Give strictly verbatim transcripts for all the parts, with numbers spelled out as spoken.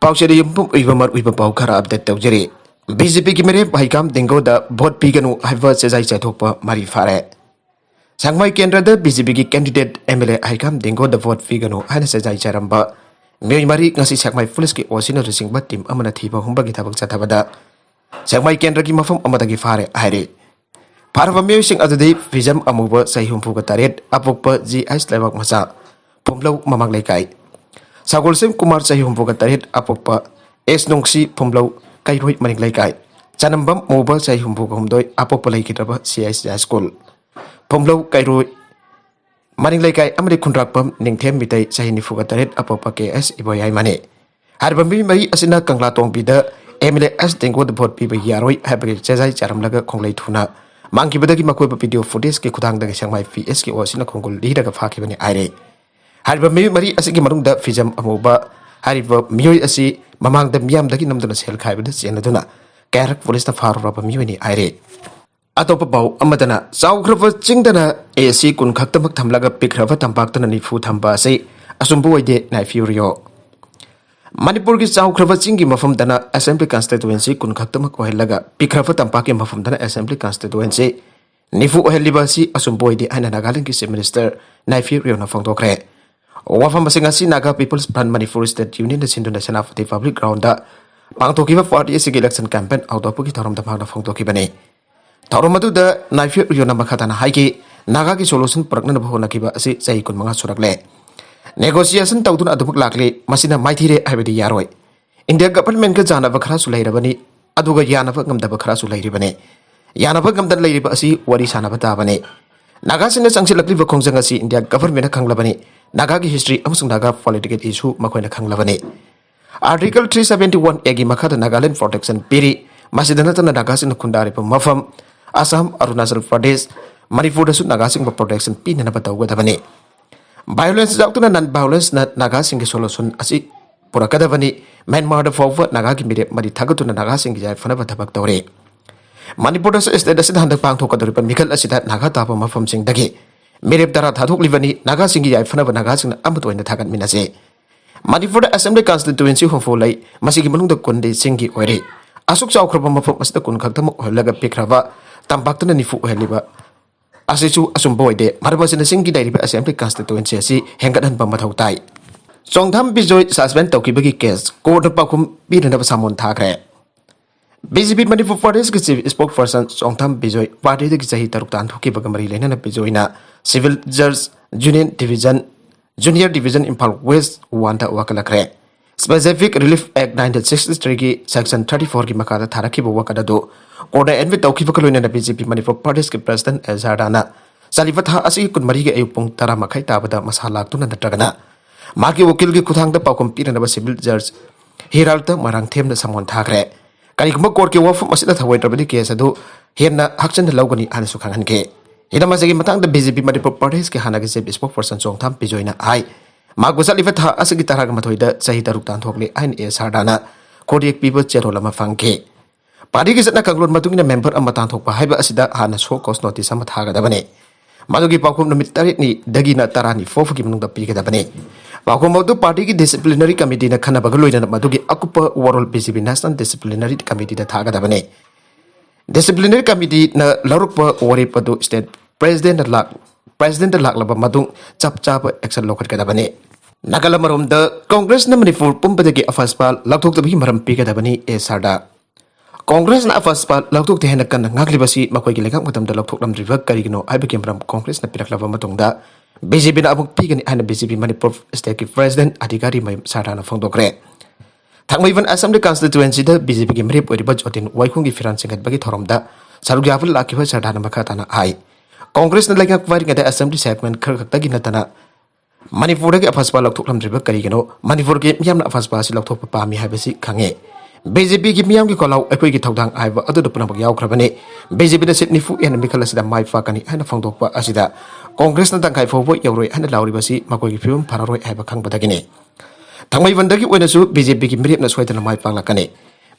ꯄꯥꯎꯆꯦꯗ ꯌꯨꯝꯐꯝ ꯑꯣꯏꯕ ꯃꯔꯨꯑꯣꯏꯕ ꯄꯥꯎ ꯈꯔ ꯑꯞꯗꯦꯠ ꯇꯧꯖꯔꯤ꯫ ꯕꯤ ꯖꯦ ꯄꯤꯒꯤ ꯃꯤꯔꯦꯞ ꯍꯩꯀꯥꯝ ꯗꯤꯡꯒꯣꯗ ꯚꯣꯠ ꯄꯤꯒꯅꯨ ꯍꯥꯏꯕ ꯆꯦꯖꯥꯏ ꯆꯥꯏꯊꯣꯛꯄ ꯃꯔꯤ ꯐꯥꯔꯦ꯫ ꯁꯦꯛꯃꯥꯏ ꯀꯦꯟꯗ꯭ꯔꯗ ꯕꯤ ꯖꯦ ꯄꯤꯒꯤ ꯀꯦꯟꯗꯤꯗꯦꯠ ꯑꯦꯝ ꯑꯦꯜ ꯑꯦ ꯍꯩꯀꯥꯝ ꯗꯤꯡꯒꯣꯗ ꯚꯣꯠ ꯄꯤꯒꯅꯨ ꯍꯥꯏꯅ ꯆꯦꯖꯥꯏ ꯆꯥꯏꯔꯝꯕ ꯃꯤꯑꯣꯏ ꯃꯔꯤ ꯉꯁꯤ ꯁꯦꯛꯃꯥꯏ ꯄꯨꯂꯤꯁꯀꯤ ꯑꯣ ꯁꯤꯅ ꯂꯨꯆꯤꯡꯕ ꯇꯤꯝ ꯑꯃꯅ ꯊꯤꯕ ꯍꯨꯝꯕꯒꯤ ꯊꯕꯛ ꯆꯠꯊꯕꯗ ꯁꯦꯛꯃꯥꯏ ꯀꯦꯟꯗ꯭ꯔꯒꯤ ꯃꯐꯝ ꯑꯃꯗꯒꯤ ꯐꯥꯔꯦ ꯍꯥꯏꯔꯤ꯫ ꯐꯥꯔꯕ ꯃꯤꯑꯣꯏꯁꯤꯡ ꯑꯗꯨꯗꯤ ꯐꯤꯖꯝ ꯑꯃꯨꯕ ꯆꯍꯤ ꯍꯨꯝꯐꯨꯒ ꯇꯔꯦꯠ, ꯑꯄꯣꯛꯄ ꯖꯤ ꯑꯩꯁ ꯂꯩꯕꯥꯛ ꯃꯆꯥ, ꯐꯨꯝꯂꯧ ꯃꯃꯥꯡ ꯂꯩꯀꯥꯏ, ꯁꯒꯣꯜꯁꯦꯝ ꯀꯨꯃꯥꯔ ꯆꯍꯤ ꯍꯨꯝꯐꯨꯒ ꯇꯔꯦꯠ, ꯑꯄꯣꯛꯄ ꯑꯦꯁ ꯅꯨꯡꯁꯤ, ꯐꯨꯝꯂꯧ ꯀꯩꯔꯣꯏ ꯃꯅꯤꯡ ꯂꯩꯀꯥꯏ, ꯆꯅꯝꯕꯝ ꯃꯨꯕ ꯆꯍꯤ ꯍꯨꯝꯐꯨꯒ ꯍꯨꯝꯗꯣꯏ, ꯑꯄꯣꯛꯄ ꯂꯩꯈꯤꯗ꯭ꯔꯕ ꯁꯤ ꯑꯩꯁ ꯁ꯭ꯀꯨꯜ, ꯐꯨꯝꯂꯧ ꯀꯩꯔꯣꯏ ꯃꯅꯤꯡ ꯂꯩꯀꯥꯏ ꯑꯃꯗꯤ ꯈꯨꯟꯗ꯭ꯔꯥꯛꯄꯝ ꯅꯤꯡꯊꯦꯝ ꯃꯤꯇꯩ ꯆꯍꯤ ꯅꯤꯐꯨꯒ ꯇꯔꯦꯠ, ꯑꯄꯣꯛꯄ ꯀꯦ ꯑꯦꯁ ꯏꯕꯣꯌꯥꯏꯃꯅꯤ꯫ ꯍꯥꯏꯔꯤꯕ ꯃꯤ ꯃꯔꯤ ꯑꯁꯤꯅ ꯀꯪꯂꯥ ꯇꯣꯡꯕꯤꯗ ꯑꯦꯝ ꯑꯦꯜ ꯑꯦ ꯑꯦꯁ ꯗꯤꯡꯒꯣꯗ ꯚꯣꯠ ꯄꯤꯕ ꯌꯥꯔꯣꯏ ꯍꯥꯏꯕꯒꯤ ꯆꯦꯖꯥꯏ ꯆꯥꯔꯝꯂꯒ ꯈꯣꯡꯂꯩ ꯊꯨꯅ ꯃꯥꯡꯈꯤꯕꯗꯒꯤ ꯃꯈꯣꯏꯕꯨ ꯚꯤꯗꯤꯑꯣ ꯐꯨꯇꯦꯖꯀꯤ ꯈꯨꯊꯥꯡꯗꯒꯤ ꯁꯦꯛꯃꯥꯏ ꯄꯤ ꯑꯦꯁꯀꯤ ꯑꯣ ꯁꯤꯅ ꯈꯣꯡꯒꯨꯜ ꯂꯤꯔꯒ ꯐꯥꯈꯤꯕꯅꯤ ꯍꯥꯏꯔꯤ꯫ ꯍꯥꯏꯔꯤꯕ ꯃꯤꯑꯣꯏ ꯃꯔꯤ ꯑꯁꯤꯒꯤ ꯃꯅꯨꯡꯗ ꯐꯤꯖꯝ ꯑꯃꯨꯕ ꯍꯥꯏꯔꯤꯕ ꯃꯤꯑꯣꯏ ꯑꯁꯤ ꯃꯃꯥꯡꯗ ꯃꯤꯌꯥꯝꯗꯒꯤ ꯅꯝꯗꯨꯅ ꯁꯦꯜ ꯈꯥꯏꯕꯗ ꯆꯦꯟꯅꯗꯨꯅ ꯀꯌꯥꯔꯛ ꯄꯨꯂꯤꯁꯅ ꯐꯥꯔꯨꯔꯕ ꯃꯤꯑꯣꯏꯅꯤ ꯍꯥꯏꯔꯤ꯫ ꯑꯇꯣꯞꯄ ꯄꯥꯎ ꯑꯃꯗꯅ, ꯆꯥꯎꯈ꯭ꯔꯕ ꯆꯤꯡꯗꯅ ꯑꯦ ꯁꯤ ꯀꯨꯟ ꯈꯛꯇꯃꯛ ꯊꯝꯂꯒ ꯄꯤꯛꯈ꯭ꯔꯕ ꯇꯝꯄꯥꯛꯇꯅ ꯅꯤꯐꯨ ꯊꯝꯕ ꯑꯁꯤ ꯑꯆꯨꯝꯕ ꯑꯣꯏꯗꯦ, ꯅꯥꯏꯐꯤꯌꯨ ꯔꯤꯑꯣ꯫ ꯃꯅꯤꯄꯨꯔꯒꯤ ꯆꯥꯎꯈ꯭ꯔꯕ ꯆꯤꯡꯒꯤ ꯃꯐꯝꯗꯅ ꯑꯦꯁꯦꯝꯕ꯭ꯂꯤ ꯀꯟꯁꯇꯤꯇꯨꯋꯦꯟꯁꯤ ꯀꯨꯟ ꯈꯛꯇꯃꯛ ꯑꯣꯏꯍꯜꯂꯒ ꯄꯤꯛꯈ꯭ꯔꯕ ꯇꯝꯄꯥꯛꯀꯤ ꯃꯐꯝꯗꯅ ꯑꯦꯁꯦꯝꯕ꯭ꯂꯤ ꯀꯟꯁꯇꯤꯇꯨꯋꯦꯟꯁꯤ ꯅꯤꯐꯨ ꯑꯣꯏꯍꯜꯂꯤꯕ ꯑꯁꯤ ꯑꯆꯨꯝꯕ ꯑꯣꯏꯗꯦ ꯍꯥꯏꯅ ꯅꯥꯒꯥꯂꯦꯟꯗꯒꯤ ꯆꯤꯐ ꯃꯤꯅꯤꯁꯇꯔ ꯅꯥꯏꯐꯤꯌꯨ ꯔꯤꯑꯣꯅ ꯐꯣꯡꯗꯣꯛꯈ꯭ꯔꯦ꯫ ꯋꯥꯐꯝ ꯑꯁꯤ ꯉꯁꯤ Naga peoples front Manipur state ꯌꯨꯅꯤꯌꯟꯅ ꯁꯤꯟꯗꯨꯅ ꯁꯦꯅꯥꯄꯇꯤ ꯄꯕ꯭ꯂꯤꯛ ꯒ꯭ꯔꯥꯎꯟꯗ ꯄꯥꯡꯊꯣꯛꯈꯤꯕ ꯄꯥꯔꯇꯤ ꯑꯁꯤꯒꯤ ꯏꯂꯦꯛꯁꯟ ꯀꯦꯝꯄꯦꯟ ꯍꯧꯗꯣꯛꯄꯒꯤ ꯊꯧꯔꯝꯗ ꯃꯍꯥꯛꯅ ꯐꯣꯡꯗꯣꯛꯈꯤꯕꯅꯤ꯫ ꯊꯧꯔꯝ ꯑꯗꯨꯗ ꯅꯥꯏꯐꯤꯌꯨ ꯔꯤꯑꯣꯅ ꯃꯈꯥ ꯇꯥꯅ ꯍꯥꯏꯈꯤ, ꯅꯥꯒꯥꯒꯤ ꯁꯣꯂꯨꯁꯟ ꯄꯨꯔꯛꯅꯅꯕ ꯍꯣꯠꯅꯈꯤꯕ ꯑꯁꯤ ꯆꯍꯤ ꯀꯨꯟꯃꯉꯥ ꯁꯨꯔꯛꯂꯦ꯫ ꯅꯦꯒꯣꯁꯤꯌꯦꯁꯟ ꯇꯧꯗꯨꯅ ꯑꯗꯨꯃꯛ ꯂꯥꯛꯂꯤ, ꯃꯁꯤꯅ ꯃꯥꯏꯊꯤꯔꯦ ꯍꯥꯏꯕꯗꯤ ꯌꯥꯔꯣꯏ꯫ ꯏꯟꯗꯤꯌꯥ ꯒꯚꯔꯟꯃꯦꯟꯠꯀ ꯌꯥꯅꯕ ꯈꯔꯁꯨ ꯂꯩꯔꯕꯅꯤ, ꯑꯗꯨꯒ ꯌꯥꯅꯕ ꯉꯝꯗꯕ ꯈꯔꯁꯨ ꯂꯩꯔꯤꯕꯅꯤ꯫ ꯌꯥꯅꯕ ꯉꯝꯗꯅ ꯂꯩꯔꯤꯕ ꯑꯁꯤ ꯋꯥꯔꯤ ꯁꯥꯅꯕ ꯇꯥꯕꯅꯤ꯫ ꯅꯥꯒꯥꯁꯤꯡꯅ ꯆꯪꯁꯤꯜꯂꯛꯂꯤꯕ ꯈꯣꯡꯖꯪ ꯑꯁꯤ ꯏꯟꯗꯤꯌꯥ ꯒꯚꯔꯟꯃꯦꯟꯠꯅ ꯈꯪꯂꯕꯅꯤ, ꯅꯥꯒꯥꯒꯤ ꯍꯤꯁꯇ꯭ꯔꯤ ꯑꯃꯁꯨꯡ ꯅꯥꯒꯥ ꯄꯣꯂꯤꯇꯤꯀꯦꯜ ꯏꯁꯨ ꯃꯈꯣꯏꯅ ꯈꯪꯂꯕꯅꯤ꯫ ꯑꯥꯔꯇꯤꯀꯜ ꯊ꯭ꯔꯤ ꯁꯕꯦꯟꯇꯤ ꯋꯥꯟ ꯑꯦꯒꯤ ꯃꯈꯥꯗ ꯅꯥꯒꯥꯂꯦꯟ ꯄ꯭ꯔꯣꯇꯦꯛꯁꯟ ꯄꯤꯔꯤ꯫ ꯃꯁꯤꯗ ꯅꯠꯇꯅ ꯅꯥꯒꯥꯁꯤꯡꯅ ꯈꯨꯟꯗꯥꯔꯤꯕ ꯃꯐꯝ ꯑꯁꯥꯝ, ꯑꯔꯨꯅꯥꯆꯜ ꯄ꯭ꯔꯗꯦꯁ, ꯃꯅꯤꯄꯨꯔꯗꯁꯨ ꯅꯥꯒꯥꯁꯤꯡꯕꯨ ꯄ꯭ꯔꯣꯇꯦꯛꯁꯟ ꯄꯤꯅꯅꯕ ꯇꯧꯒꯗꯕꯅꯤ꯫ ꯚꯥꯏꯑꯣꯂꯦꯟꯁ ꯌꯥꯎꯗꯅ ꯅꯟ ꯚꯥꯏꯑꯣꯂꯦꯟꯁꯅ ꯅꯥꯒꯥꯁꯤꯡꯒꯤ ꯁꯣꯂꯨꯁꯟ ꯑꯁꯤ ꯄꯨꯔꯛꯀꯗꯕꯅꯤ꯫ ꯃ꯭ꯌꯥꯟꯃꯥꯔꯗ ꯐꯥꯎꯕ ꯅꯥꯒꯥꯒꯤ ꯃꯤꯔꯦꯞ ꯃꯔꯤ ꯊꯥꯒꯠꯇꯨꯅ ꯅꯥꯒꯥꯁꯤꯡꯒꯤ ꯌꯥꯏꯐꯅꯕ ꯊꯕꯛ ꯇꯧꯔꯤ꯫ ꯃꯅꯤꯄꯨꯔꯗꯁꯨ ꯁ꯭ꯇꯦꯠ ꯑꯁꯤꯗ ꯍꯟꯗꯛ ꯄꯥꯡꯊꯣꯛꯀꯗꯧꯔꯤꯕ ꯃꯤꯈꯜ ꯑꯁꯤꯗ ꯅꯥꯒꯥ ꯇꯥꯕ ꯃꯐꯝꯁꯤꯡꯗꯒꯤ ꯃꯤꯔꯦꯞ ꯇꯔꯥ ꯊꯥꯗꯣꯛꯂꯤꯕꯅꯤ꯫ ꯅꯥꯒꯥꯁꯤꯡꯒꯤ ꯌꯥꯏꯐꯅꯕ ꯅꯥꯒꯥꯁꯤꯡꯅ ꯑꯃꯠꯇ ꯑꯣꯏꯅ ꯊꯥꯒꯠꯃꯤꯟꯅꯁꯤ꯫ ꯃꯅꯤꯄꯨꯔꯗ Assembly Constituency ꯍꯨꯝꯐꯨ ꯂꯩ꯫ ꯃꯁꯤꯒꯤ ꯃꯅꯨꯡꯗ ꯀꯨꯟꯗꯤ ꯆꯤꯡꯒꯤ ꯑꯣꯏꯔꯤ꯫ ꯑꯁꯨꯛ ꯆꯥꯎꯈ꯭ꯔꯕ ꯃꯐꯝ ꯑꯁꯤꯗ ꯀꯨꯟ ꯈꯛꯇꯃꯛ ꯑꯣꯏꯍꯜꯂꯒ ꯄꯤꯈ꯭ꯔꯕ ꯇꯝꯄꯥꯛꯇꯅ ꯅꯤꯐꯨ ꯑꯣꯏꯍꯜꯂꯤꯕ ꯑꯁꯤꯁꯨ ꯑꯆꯨꯝꯕ ꯑꯣꯏꯗꯦ꯫ ꯃꯔꯝ ꯑꯁꯤꯅ ꯆꯤꯡꯒꯤ ꯂꯩꯔꯤꯕ Assembly Constituency ꯑꯁꯤ ꯍꯦꯟꯒꯠꯍꯟꯕ ꯃꯊꯧ ꯇꯥꯏ꯫ ꯆꯣꯡꯊꯥꯝ ꯕꯤꯖꯣꯏ suspend ꯇꯧꯈꯤꯕꯒꯤ case courtꯅ ꯄꯥꯎꯈꯨꯝ ꯄꯤꯅꯅꯕ summon ꯊꯥꯈ꯭ꯔꯦ꯫ BJP ꯃꯅꯤꯄꯨꯔ Partyꯒꯤ Chief Spokesperson ꯆꯣꯡꯊꯥꯝ ꯕꯤꯖꯣꯏ partyꯗꯒꯤ ꯆꯍꯤ ꯇꯔꯨꯛ ꯇꯥꯟꯊꯣꯛꯈꯤꯕꯒ ꯃꯔꯤ ꯂꯩꯅꯅ ꯕꯤꯖꯣꯏꯅ Civil Judge Union Division, Junior Division, Imphal West oneꯗ ꯋꯥꯀꯠꯂꯛꯈ꯭ꯔꯦ꯫ Specific Relief Act nineteen sixty threeꯒꯤ section thirty fourꯒꯤ ꯃꯈꯥꯗ ꯊꯥꯔꯛꯈꯤꯕ ꯋꯥꯀꯠ ꯑꯗꯨ courtꯅ admit ꯇꯧꯈꯤꯕꯒ ꯂꯣꯏꯅꯅ BJP ꯃꯅꯤꯄꯨꯔ Partyꯒꯤ President ꯑꯦꯜ ꯁꯥꯔꯗꯥꯅ ꯆꯠꯂꯤꯕ ꯊꯥ ꯑꯁꯤꯒꯤ ꯀꯨꯟꯃꯔꯤꯒꯤ ꯑꯌꯨꯛ ꯄꯨꯡ ꯇꯔꯥ ꯃꯈꯥꯏ ꯇꯥꯕꯗ ꯃꯁꯥ ꯂꯥꯛꯇꯨꯅ ꯅꯠꯇ꯭ꯔꯒꯅ ꯃꯍꯥꯛꯀꯤ ꯋꯀꯤꯜꯒꯤ ꯈꯨꯠꯊꯥꯡꯗ ꯄꯥꯎꯈꯨꯝ ꯄꯤꯅꯅꯕ Civil Judge ꯍꯤꯔꯥꯜꯇ ꯃꯣꯏꯔꯥꯡꯊꯦꯝꯅ summon ꯊꯥꯈ꯭ꯔꯦ꯫ ꯀꯔꯤꯒꯨꯝꯕ courtꯀꯤ ꯋꯥꯐꯝ ꯑꯁꯤꯗ ꯊꯧꯑꯣꯏꯗ꯭ꯔꯕꯗꯤ case ꯑꯗꯨ ꯍꯦꯟꯅ ꯍꯛꯆꯤꯟꯅ ꯂꯧꯒꯅꯤ ꯍꯥꯏꯅꯁꯨ ꯈꯪꯍꯟꯈꯤ꯫ ꯍꯤꯔꯝ ꯑꯁꯤꯒꯤ ꯃꯇꯥꯡꯗ BJP ꯃꯅꯤꯄꯨꯔ Partyꯒꯤ ꯍꯥꯟꯅꯒꯤ Chief Spokesperson ꯆꯣꯡꯊꯥꯝ ꯕꯤꯖꯣꯏꯅ ꯍꯥꯏ, ꯃꯍꯥꯛꯄꯨ ꯆꯠꯂꯤꯕ ꯊꯥ ꯑꯁꯤꯒꯤ ꯇꯔꯥꯒ ꯃꯥꯊꯣꯏꯗ ꯆꯍꯤ ꯇꯔꯨꯛ ꯇꯥꯟꯊꯣꯛꯂꯦ ꯍꯥꯏꯅ ꯑꯦ ꯁꯥꯔꯗꯥꯅ ꯈꯨꯗꯦꯛ ꯄꯤꯕ ꯆꯦꯔꯣꯜ ꯑꯃ ꯐꯪꯈꯤ꯫ Partyꯒꯤ ꯆꯠꯅ ꯀꯥꯡꯂꯣꯟ ꯃꯇꯨꯡ ꯏꯟꯅ member ꯑꯃ ꯇꯥꯟꯊꯣꯛꯄ ꯍꯥꯏꯕ ꯑꯁꯤꯗ ꯍꯥꯟꯅ show cause notice ꯑꯃ ꯊꯥꯒꯗꯕꯅꯤ꯫ ꯃꯗꯨꯒꯤ ꯄꯥꯎꯈꯨꯝ ꯅꯨꯃꯤꯠ ꯇꯔꯦꯠꯅꯤꯗꯒꯤꯅ ꯇꯔꯥꯅꯤ ꯐꯥꯎꯕꯒꯤ ꯃꯅꯨꯡꯗ ꯄꯤꯒꯗꯕꯅꯤ꯫ ꯄꯥꯎꯈꯨꯝ ꯑꯗꯨ partyꯒꯤ disciplinary committeeꯅ ꯈꯟꯅꯕꯒ ꯂꯣꯏꯅꯅ ꯃꯗꯨꯒꯤ ꯑꯀꯨꯞꯄ ꯋꯥꯔꯣꯜ BJP National Disciplinary Committeeꯗ ꯊꯥꯒꯗꯕꯅꯤ꯫ Disciplinary Committeeꯅ ꯂꯧꯔꯛꯄ ꯋꯥꯔꯦꯞ ꯑꯗꯨ state presidentꯅ ꯂꯥꯛ-, presidentꯇ ꯂꯥꯛꯂꯕ ꯃꯇꯨꯡ ꯆꯞ ꯆꯥꯕ action ꯂꯧꯈꯠꯀꯗꯕꯅꯤ꯫ ꯅꯥꯀꯜ ꯑꯃꯔꯣꯝꯗ, Congressꯅ ꯃꯅꯤꯄꯨꯔ ꯄꯨꯝꯕꯗꯒꯤ ꯑꯐꯁꯄꯥ ꯂꯧꯊꯣꯛꯇꯕꯒꯤ ꯃꯔꯝ ꯄꯤꯒꯗꯕꯅꯤ ꯑꯦ ꯁꯥꯔꯗꯥ꯫ Congressꯅ ꯑꯐꯁꯄꯥ ꯂꯧꯊꯣꯛꯇꯦ ꯍꯥꯏꯅ ꯀꯟꯅ ꯉꯥꯡꯂꯤꯕꯁꯤ ꯃꯈꯣꯏꯒꯤ ꯂꯩꯉꯥꯛ ꯃꯇꯝꯗ ꯂꯧꯊꯣꯛꯂꯝꯗ꯭ꯔꯤꯕ ꯀꯔꯤꯒꯤꯅꯣ ꯍꯥꯏꯕꯒꯤ ꯃꯔꯝ Congressꯅ ꯄꯤꯔꯛꯂꯕ ꯃꯇꯨꯡꯗ BJPꯅ ꯑꯃꯨꯛ ꯄꯤꯒꯅꯤ ꯍꯥꯏꯅ BJP ꯃꯅꯤꯄꯨꯔ stateꯀꯤ president ꯑꯙꯤꯀꯥꯔꯤ ꯃꯌꯨꯝ ꯁꯥꯔꯗꯥꯅ ꯐꯣꯡꯗꯣꯛꯈ꯭ꯔꯦ꯫ ꯊꯥꯡꯃꯩꯕꯟ Assembly Constituencyꯗ BJPꯒꯤ ꯃꯤꯔꯦꯞ ꯑꯣꯏꯔꯤꯕ ꯖꯣꯇꯤꯟ ꯋꯥꯏꯈꯣꯡꯒꯤ ꯐꯤꯔꯥꯟ ꯆꯤꯡꯈꯠꯄꯒꯤ ꯊꯧꯔꯝꯗ ꯁꯔꯨꯛ ꯌꯥꯕ ꯂꯥꯛꯈꯤꯕ ꯁꯥꯔꯗꯥꯅ ꯃꯈꯥ ꯇꯥꯅ ꯍꯥꯏ, Congressꯅ ꯂꯩꯉꯥꯛ ꯄꯥꯏꯔꯤꯉꯩꯗ Assembly segment ꯈꯔ ꯈꯛꯇꯒꯤ ꯅꯠꯇꯅ ꯃꯅꯤꯄꯨꯔꯗꯒꯤ ꯑꯐꯁꯄꯥ ꯂꯧꯊꯣꯛꯂꯝꯗ꯭ꯔꯤꯕ ꯀꯔꯤꯒꯤꯅꯣ? ꯃꯅꯤꯄꯨꯔꯒꯤ ꯃꯤꯌꯥꯝꯅ ꯑꯐꯁꯄꯥ ꯑꯁꯤ ꯂꯧꯊꯣꯛꯄ ꯄꯥꯝꯃꯤ ꯍꯥꯏꯕꯁꯤ ꯈꯪꯉꯤ꯫ BJPꯒꯤ ꯃꯤꯌꯥꯝꯒꯤ ꯈꯣꯜꯂꯥꯎ ꯑꯩꯈꯣꯏꯒꯤ ꯊꯧꯗꯥꯡ ꯍꯥꯏꯕ ꯑꯗꯨꯗ ꯄꯨꯝꯅꯃꯛ ꯌꯥꯎꯈ꯭ꯔꯕꯅꯤ꯫ BJPꯅ seat ꯅꯤꯐꯨ ꯍꯦꯟꯅ ꯃꯤꯈꯜ ꯑꯁꯤꯗ ꯃꯥꯏ ꯄꯥꯛꯀꯅꯤ ꯍꯥꯏꯅ ꯐꯣꯡꯗꯣꯛꯄ ꯑꯁꯤꯗ Congressꯅ ꯇꯪꯈꯥꯏ ꯐꯥꯎꯕ ꯌꯧꯔꯣꯏ ꯍꯥꯏꯅ ꯂꯥꯎꯔꯤꯕꯁꯤ ꯃꯈꯣꯏꯒꯤ ꯐꯤꯕꯝ ꯐꯔꯔꯣꯏ ꯍꯥꯏꯕ ꯈꯪꯕꯗꯒꯤꯅꯤ꯫ ꯊꯥꯡꯃꯩꯕꯟꯗꯒꯤ ꯑꯣꯏꯅꯁꯨ BJPꯒꯤ ꯃꯤꯔꯦꯞꯅ ꯁꯣꯏꯗꯅ ꯃꯥꯏ ꯄꯥꯛꯂꯛꯀꯅꯤ꯫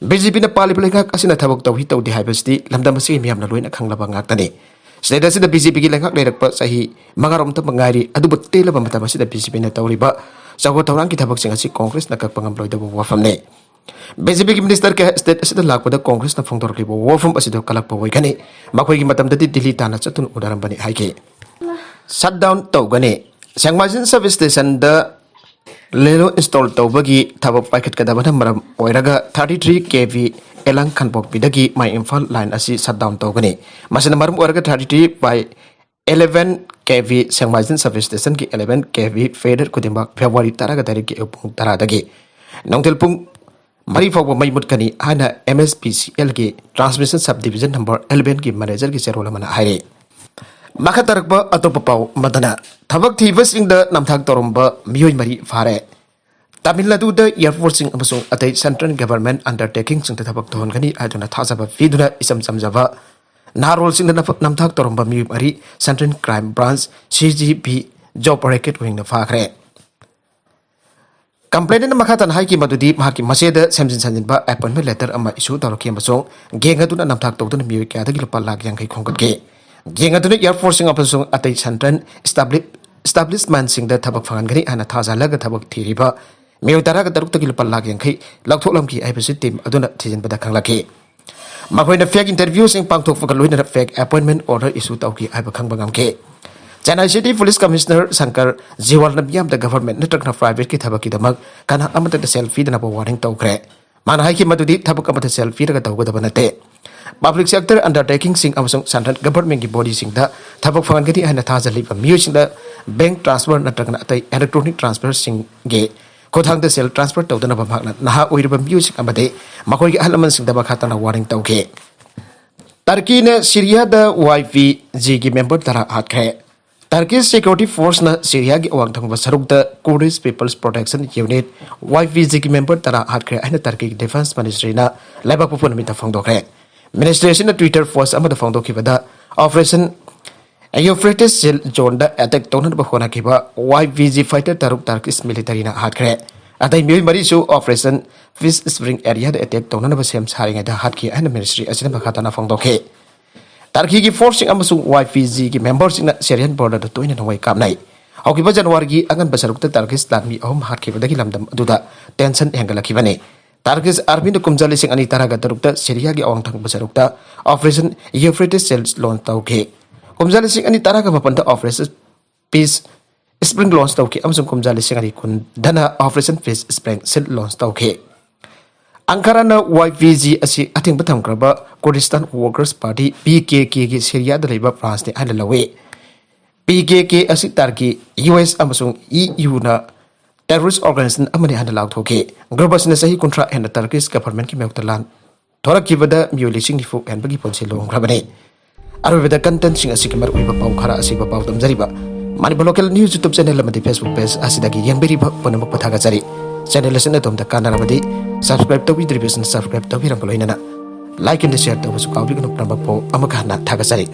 BJPꯅ ꯄꯥꯜꯂꯤꯕ ꯂꯩꯉꯥꯛ ꯑꯁꯤꯅ ꯊꯕꯛ ꯇꯧꯏ ꯇꯧꯗꯦ ꯍꯥꯏꯕꯁꯤꯗꯤ ꯂꯝꯗꯝ ꯑꯁꯤꯒꯤ ꯃꯤꯌꯥꯝꯅ ꯂꯣꯏꯅ ꯈꯪꯂꯕ ꯉꯥꯛꯇꯅꯤ꯫ State ꯑꯁꯤꯗ BJPꯒꯤ ꯂꯩꯉꯥꯛ ꯂꯩꯔꯛꯄ ꯆꯍꯤ ꯃꯉꯥꯔꯣꯝꯇ ꯉꯥꯏꯔꯤ, ꯑꯗꯨꯕꯨ ꯇꯦꯜꯂꯕ ꯃꯇꯝ ꯑꯁꯤꯗ BJPꯅ ꯇꯧꯔꯤꯕ ꯆꯥꯎꯈꯠ ꯊꯧꯔꯥꯡꯒꯤ ꯊꯕꯛꯁꯤꯡ ꯑꯁꯤ ꯀꯣꯡꯒ꯭ꯔꯦꯁꯅ ꯀꯛꯄ ꯉꯝꯂꯣꯏꯗꯕ ꯋꯥꯐꯝꯅꯤ꯫ ꯕꯤ ꯖꯦ ꯄꯤꯒꯤ ꯃꯤꯅꯤꯁꯇꯔ ꯀꯌꯥ ꯁ꯭ꯇꯦꯠ ꯑꯁꯤꯗ ꯂꯥꯛꯄꯗ ꯀꯣꯡꯒ꯭ꯔꯦꯁꯅ ꯐꯣꯡꯗꯣꯔꯛꯂꯤꯕ ꯋꯥꯐꯝ ꯑꯁꯤꯗ ꯀꯜꯂꯛꯄ ꯑꯣꯏꯒꯅꯤ꯫ ꯃꯈꯣꯏꯒꯤ ꯃꯇꯝꯗꯗꯤ ꯗꯤꯜꯂꯤ ꯇꯥꯟꯅ ꯆꯠꯇꯨꯅ ꯎꯅꯔꯝꯕꯅꯤ ꯍꯥꯏꯈꯤ꯫ ꯁꯠ ꯗꯥꯎꯟ ꯇꯧꯒꯅꯤ꯫ ꯁꯦꯡꯃꯥꯏꯖꯤꯟ ꯁꯕ ꯁ꯭ꯇꯦꯁꯟꯗ ꯂꯦꯂꯣ ꯏꯟꯁꯇꯣꯜ ꯇꯧꯕꯒꯤ ꯊꯕꯛ ꯄꯥꯏꯈꯠꯀꯗꯕꯅ ꯃꯔꯝ ꯑꯣꯏꯔꯒ ꯊꯥꯔꯇꯤ ꯊ꯭ꯔꯤ ꯀꯦ ꯚꯤ ꯑꯦꯂꯥꯡ ꯈꯥꯡꯄꯣꯛꯄꯤꯗꯒꯤ ꯃꯥꯏ ꯏꯝꯐꯥꯜ ꯂꯥꯏꯟ ꯑꯁꯤ ꯁꯠ ꯗꯥꯎꯟ ꯇꯧꯒꯅꯤ꯫ ꯃꯁꯤꯅ ꯃꯔꯝ ꯑꯣꯏꯔꯒ thirty three by eleven K V Sekmaijin sub ꯁ꯭ꯇꯦꯁꯟꯒꯤ ꯏꯂꯦꯚꯦꯟ ꯀꯦ ꯚꯤ ꯐꯤꯗꯔ ꯈꯨꯗꯤꯡꯃꯛ ꯐꯦꯕ꯭ꯔꯨꯋꯥꯔꯤ ꯇꯔꯥꯒ ꯇꯔꯦꯠꯀꯤ ꯑꯌꯨꯛ ꯄꯨꯡ ꯇꯔꯥꯗꯒꯤ ꯅꯨꯡꯊꯤꯜ ꯄꯨꯡ ꯃꯔꯤ ꯐꯥꯎꯕ ꯃꯩ ꯃꯨꯠꯀꯅꯤ ꯍꯥꯏꯅ ꯑꯦꯝ ꯑꯦꯁ ꯄꯤ ꯁꯤ ꯑꯦꯜꯒꯤ ꯇ꯭ꯔꯥꯟꯁꯃꯤꯁꯟ ꯁꯕ ꯗꯤꯕꯤꯖꯟ ꯅꯝꯕꯔ ꯏꯂꯦꯚꯦꯟꯒꯤ ꯃꯦꯅꯦꯖꯔꯒꯤ ꯆꯦꯔꯣꯜ ꯑꯃꯅ ꯍꯥꯏꯔꯤ꯫ ꯃꯈꯥ ꯇꯥꯔꯛꯄ ꯑꯇꯣꯞꯄ ꯄꯥꯎ ꯑꯃꯗꯅ, ꯊꯕꯛ ꯊꯤꯕꯁꯤꯡꯗ ꯅꯝꯊꯥꯛ ꯇꯧꯔꯝꯕ ꯃꯤꯑꯣꯏ ꯃꯔꯤ ꯐꯥꯔꯦ꯫ ꯇꯥꯃꯤꯜ ꯅꯥꯗꯨꯗ ꯑꯦꯌꯥꯔꯐꯣꯔꯁꯁꯤꯡ ꯑꯃꯁꯨꯡ ꯑꯇꯩ ꯁꯦꯟꯇ꯭ꯔꯦꯜ ꯒꯚꯔꯟꯃꯦꯟꯠ ꯑꯟꯗꯔꯇꯦꯀꯤꯡꯁꯤꯡꯗ ꯊꯕꯛ ꯇꯧꯍꯟꯒꯅꯤ ꯍꯥꯏꯗꯨꯅ ꯊꯥꯖꯕ ꯄꯤꯗꯨꯅ ꯏꯆꯝ ꯆꯝꯖꯕ ꯅꯍꯥꯔꯣꯜꯁꯤꯡꯗ ꯅꯐ-, ꯅꯝꯊꯥꯛ ꯇꯧꯔꯝꯕ ꯃꯤꯑꯣꯏ ꯃꯔꯤ central crime branch, C G B, job racket ꯋꯤꯡꯅ ꯐꯥꯈ꯭ꯔꯦ꯫ ꯀꯝꯄ꯭ꯂꯦꯅꯦꯟꯠꯅ ꯃꯈꯥ ꯇꯥꯅ ꯍꯥꯏꯈꯤ ꯃꯗꯨꯗꯤ ꯃꯍꯥꯛꯀꯤ ꯃꯆꯦꯗ ꯁꯦꯝꯖꯤꯟ ꯁꯥꯖꯤꯟꯕ ꯑꯦꯄꯣꯏꯟꯃꯦꯟꯠ ꯂꯦꯇꯔ ꯑꯃ ꯏꯁꯨ ꯇꯧꯔꯛꯈꯤ ꯑꯃꯁꯨꯡ ꯒꯦꯡ ꯑꯗꯨꯅ ꯅꯝꯊꯥꯛ ꯇꯧꯗꯨꯅ ꯃꯤꯑꯣꯏ ꯀꯌꯥꯗꯒꯤ ꯂꯨꯄꯥ ꯂꯥꯈ ꯌꯥꯡꯈꯩ ꯈꯣꯝꯒꯠꯈꯤ꯫ ꯒꯦꯡ ꯑꯗꯨꯅ ꯑꯦꯌꯥꯔꯐꯣꯔꯁꯁꯤꯡ ꯑꯃꯁꯨꯡ ꯑꯇꯩ ꯁꯦꯟꯇ꯭ꯔꯦꯜ ꯏꯁꯇꯥꯕ꯭ꯂꯤ-, ꯏꯁꯇꯥꯕ꯭ꯂꯤꯁꯃꯦꯟꯠꯁꯤꯡꯗ ꯊꯕꯛ ꯐꯪꯍꯟꯒꯅꯤ ꯍꯥꯏꯅ ꯊꯥꯖꯍꯜꯂꯒ ꯊꯕꯛ ꯊꯤꯔꯤꯕ ꯃꯤꯑꯣꯏ ꯇꯔꯥꯒ ꯇꯔꯨꯛꯇꯒꯤ ꯂꯨꯄꯥ ꯂꯥꯈ ꯌꯥꯡꯈꯩ ꯂꯧꯊꯣꯛꯂꯝꯈꯤ ꯍꯥꯏꯕꯁꯤ ꯇꯤꯝ ꯑꯗꯨꯅ ꯊꯤꯖꯤꯟꯕꯗ ꯈꯪꯂꯛꯈꯤ꯫ ꯃꯈꯣꯏꯅ ꯐꯦꯛ ꯏꯟꯇꯔꯚ꯭ꯌꯨꯁꯤꯡ ꯄꯥꯡꯊꯣꯛꯄꯒ ꯂꯣꯏꯅꯅ ꯐꯦꯛ ꯑꯦꯄꯣꯏꯟꯃꯦꯟꯠ ꯑꯣꯔꯗꯔ ꯏꯁꯨ ꯇꯧꯈꯤ ꯍꯥꯏꯕ ꯈꯪꯕ ꯉꯝꯈꯤ꯫ Chennai city police commissioner Shankar ꯖꯤꯋꯥꯜꯅ ꯃꯤꯌꯥꯝꯗ ꯒꯚꯔꯟꯃꯦꯟꯠ ꯅꯠꯇ꯭ꯔꯒꯅ ꯄ꯭ꯔꯥꯏꯚꯦꯠꯀꯤ ꯊꯕꯛꯀꯤꯗꯃꯛ ꯀꯅꯥ ꯑꯃꯠꯇꯗ ꯁꯦꯜ ꯄꯤꯗꯅꯕ ꯋꯥꯔꯅꯤꯡ ꯇꯧꯈ꯭ꯔꯦ꯫ ꯃꯥꯅ ꯍꯥꯏꯈꯤ ꯃꯗꯨꯗꯤ ꯊꯕꯛ ꯑꯃꯗ ꯁꯦꯜ ꯄꯤꯔꯒ ꯇꯧꯒꯗꯕ ꯅꯠꯇꯦ꯫ ꯄꯕ꯭ꯂꯤꯛ ꯁꯦꯛꯇꯔ ꯑꯟꯗꯔꯇꯦꯀꯤꯡꯁꯤꯡ ꯑꯃꯁꯨꯡ ꯁꯦꯟꯇ꯭ꯔꯦꯜ ꯒꯚꯔꯟꯃꯦꯟꯠꯀꯤ ꯕꯣꯗꯤꯁꯤꯡꯗ ꯊꯕꯛ ꯐꯪꯍꯟꯒꯅꯤ ꯍꯥꯏꯅ ꯊꯥꯖꯜꯂꯤꯕ ꯃꯤꯑꯣꯏꯁꯤꯡꯗ ꯕꯦꯡꯛ ꯇ꯭ꯔꯥꯟꯁꯐꯔ ꯅꯠꯇ꯭ꯔꯒꯅ ꯑꯇꯩ ꯏꯂꯦꯛꯇ꯭ꯔꯣꯅꯤꯛ ꯇ꯭ꯔꯥꯟꯁꯐꯔꯁꯤꯡꯒꯤ ꯈꯨꯠꯊꯥꯡꯗ ꯁꯦꯜ ꯇ꯭ꯔꯥꯟꯁꯐꯔ ꯇꯧꯗꯅꯕ ꯃꯍꯥꯛꯅ ꯅꯍꯥ ꯑꯣꯏꯔꯤꯕ ꯃꯤꯑꯣꯏꯁꯤꯡ ꯑꯃꯗꯤ ꯃꯈꯣꯏꯒꯤ ꯑꯍꯜ ꯂꯃꯟꯁꯤꯡꯗ ꯃꯈꯥ ꯇꯥꯅ ꯋꯥꯔꯅꯤꯡ ꯇꯧꯈꯤ꯫ ꯇꯔꯀꯤꯅ ꯁꯤꯔꯤꯌꯥꯗ ꯋꯥꯏ ꯄꯤ ꯖꯤꯒꯤ ꯃꯦꯝꯕꯔ ꯇꯔꯥ ꯍꯥꯠꯈ꯭ꯔꯦ꯫ ꯇꯔꯀꯤꯁ ꯁꯦꯀ꯭ꯌꯨꯔꯤꯇꯤ ꯐꯣꯔꯁꯅ ꯁꯤꯔꯤꯌꯥꯒꯤ ꯑꯋꯥꯡ ꯊꯪꯕ ꯁꯔꯨꯛꯇ ꯀꯨꯔꯗꯤꯁ ꯄꯤꯄꯜꯁ ꯄ꯭ꯔꯣꯇꯦꯛꯁꯟ ꯌꯨꯅꯤꯠ, ꯋꯥꯏ ꯄꯤ ꯖꯤꯒꯤ ꯃꯦꯝꯕꯔ ꯇꯔꯥ ꯍꯥꯠꯈ꯭ꯔꯦ ꯍꯥꯏꯅ ꯇꯔꯀꯤꯒꯤ ꯗꯤꯐꯦꯟꯁ ꯃꯤꯅꯤꯁꯇ꯭ꯔꯤꯅ ꯂꯩꯕꯥꯛ ꯄꯣꯛꯄ ꯅꯨꯃꯤꯠꯇ ꯐꯣꯡꯗꯣꯛꯈ꯭ꯔꯦ꯫ ꯃꯤꯅꯤꯁꯇ꯭ꯔꯤ ꯑꯁꯤꯅ ꯇ꯭ꯋꯤꯇꯔ ꯄꯣꯁ ꯑꯃꯗ ꯐꯣꯡꯗꯣꯛꯈꯤꯕꯗ, ꯑꯣꯄꯔꯦꯁꯟ ꯌꯨꯐ꯭ꯔꯦꯇꯤꯁ ꯖꯣꯟꯗ ꯑꯦꯇꯦꯛ ꯇꯧꯅꯅꯕ ꯍꯣꯠꯅꯈꯤꯕ ꯋꯥꯏ ꯄꯤ ꯖꯤ ꯐꯥꯏꯇꯔ ꯇꯔꯨꯛ ꯇꯔꯀꯤꯁ ꯃꯤꯂꯤꯇꯔꯤꯅ ꯍꯥꯠꯈ꯭ꯔꯦ꯫ ꯑꯇꯩ ꯃꯤꯑꯣꯏ ꯃꯔꯤꯁꯨ ꯑꯣꯄꯔꯦꯁꯟ ꯄꯤꯁ ꯁ꯭ꯄ꯭ꯔꯤꯡ ꯑꯦꯔꯤꯌꯥꯗ ꯑꯦꯇꯦꯛ ꯇꯧꯅꯅꯕ ꯁꯦꯝ ꯁꯥꯔꯤꯉꯩꯗ ꯍꯥꯠꯈꯤ ꯍꯥꯏꯅ ꯃꯤꯅꯤꯁꯇ꯭ꯔꯤ ꯑꯁꯤꯅ ꯃꯈꯥ ꯇꯥꯅ ꯐꯣꯡꯗꯣꯛꯈꯤ꯫ ꯇꯔꯀꯤꯒꯤ ꯐꯣꯔꯁꯁꯤꯡ ꯑꯃꯁꯨꯡ ꯋꯥꯏ ꯄꯤ ꯖꯤꯒꯤ ꯃꯦꯝꯕꯔꯁꯤꯡꯅ ꯁꯤꯔꯤꯌꯥꯟ ꯕꯣꯔꯗꯔꯗ ꯇꯣꯏꯅ ꯅꯣꯡꯃꯩ ꯀꯥꯞꯅꯩ꯫ ꯍꯧꯈꯤꯕ ꯖꯅꯋꯥꯔꯤꯒꯤ ꯑꯉꯟꯕ ꯁꯔꯨꯛꯇ ꯇꯔꯀꯤꯁ ꯂꯥꯟꯃꯤ ꯑꯍꯨꯝ ꯍꯥꯠꯈꯤꯕꯗꯒꯤ ꯂꯝꯗꯝ ꯑꯗꯨꯗ ꯇꯦꯟꯁꯟ ꯍꯦꯟꯒꯠꯂꯛꯈꯤꯕꯅꯤ꯫ ꯇꯔꯀꯤꯁ ꯑꯥꯔꯃꯤꯅ ꯀꯨꯝꯖꯥ ꯂꯤꯁꯤꯡ ꯑꯅꯤ ꯇꯔꯥꯒ ꯇꯔꯨꯛꯇ ꯁꯤꯔꯤꯌꯥꯒꯤ ꯑꯋꯥꯡ ꯊꯪꯕ ꯁꯔꯨꯛꯇ ꯑꯣꯄꯔꯦꯁꯟ ꯌꯨꯐ꯭ꯔꯦꯇꯤꯁ ꯁꯤꯜ ꯂꯣꯟꯆ ꯇꯧꯈꯤ꯫ ꯀꯨꯝꯖꯥ ꯂꯤꯁꯤꯡ ꯑꯅꯤ ꯇꯔꯥꯒ ꯃꯥꯄꯟꯗ ꯑꯣꯄꯔꯦꯁꯟ ꯄꯤꯁ ꯁ꯭ꯄ꯭ꯔꯤꯡ ꯂꯣꯟꯆ ꯇꯧꯈꯤ ꯑꯃꯁꯨꯡ ꯀꯨꯝꯖꯥ ꯂꯤꯁꯤꯡ ꯑꯅꯤ ꯀꯨꯟꯗꯅ ꯑꯣꯄꯔꯦꯁꯟ ꯄꯤꯁ ꯁ꯭ꯄ꯭ꯔꯤꯡ ꯁꯤꯜ ꯂꯣꯟꯆ ꯇꯧꯈꯤ꯫ ꯑꯪꯀꯥꯔꯥꯅ ꯋꯥꯏ ꯄꯤ ꯖꯤ ꯑꯁꯤ ꯑꯊꯤꯡꯕ ꯊꯝꯈ꯭ꯔꯕ ꯀꯨꯔꯗꯤꯁꯇꯥꯟ ꯋꯥꯔꯀꯔꯁ ꯄꯥꯔꯇꯤ, ꯄꯤ ꯀꯦ ꯀꯦꯒꯤ ꯁꯤꯔꯤꯌꯥꯗ ꯂꯩꯕ ꯕ꯭ꯔꯥꯟꯁꯅꯤ ꯍꯥꯏꯅ ꯂꯧꯏ꯫ ꯄꯤ ꯀꯦ ꯀꯦ ꯑꯁꯤ ꯇꯔꯀꯤ, ꯌꯨ ꯑꯦꯁ ꯑꯃꯁꯨꯡ ꯏ ꯌꯨꯅ ꯇꯦꯔꯣꯔꯤꯁ ꯑꯣꯔꯒꯅꯥꯏꯖꯦꯁꯟ ꯑꯃꯅꯤ ꯍꯥꯏꯅ ꯂꯥꯎꯊꯣꯛꯈꯤ꯫ ꯒ꯭ꯔꯨꯞ ꯑꯁꯤꯅ ꯆꯍꯤ ꯀꯨꯟꯊ꯭ꯔꯥ ꯍꯦꯟꯅ ꯇꯔꯀꯤꯁ ꯒꯚꯔꯟꯃꯦꯟꯠꯀꯤ ꯃꯥꯌꯣꯛꯇ ꯂꯥꯟ ꯊꯣꯔꯛꯈꯤꯕꯗ ꯃꯤꯑꯣꯏ ꯂꯤꯁꯤꯡ ꯅꯤꯐꯨ ꯍꯦꯟꯕꯒꯤ ꯄꯨꯟꯁꯤ ꯂꯣꯝꯈ꯭ꯔꯕꯅꯤ꯫ ꯑꯔꯣꯏꯕꯗ ꯀꯟꯇꯦꯟꯠꯁꯤꯡ ꯑꯁꯤꯒꯤ ꯃꯔꯨꯑꯣꯏꯕ ꯄꯥꯎ ꯈꯔ ꯑꯁꯤꯕꯨ ꯄꯥꯎꯗꯝꯖꯔꯤꯕ Manipur local news YouTube channel ꯑꯃꯗꯤ ꯐꯦꯁꯕꯨꯛ ꯄꯦꯖ ꯑꯁꯤꯗꯒꯤ ꯌꯦꯡꯕꯤꯔꯤꯕ ꯄꯨꯝꯅꯃꯛꯄꯨ ꯊꯥꯒꯠꯆꯔꯤ꯫ ꯆꯦꯅꯦꯜ ꯑꯁꯤꯅ ꯑꯗꯣꯝꯗ ꯀꯥꯟꯅꯔꯕꯗꯤ ꯁꯕꯁꯀ꯭ꯔꯥꯏꯕ ꯇꯧꯕꯤꯗ꯭ꯔꯤꯕꯁꯤꯡ ꯁꯕꯁꯀ꯭ꯔꯥꯏꯕ ꯇꯧꯕꯤꯔꯝꯕ ꯂꯣꯏꯅꯅ ꯂꯥꯏꯛ ꯑꯃꯗꯤ ꯁꯤꯌꯔ ꯇꯧꯕꯁꯨ ꯀꯥꯎꯕꯤꯒꯅꯨ꯫ ꯄꯨꯝꯅꯃꯛꯄꯨ ꯑꯃꯨꯛ ꯍꯟꯅ ꯊꯥꯒꯠꯆꯔꯤ꯫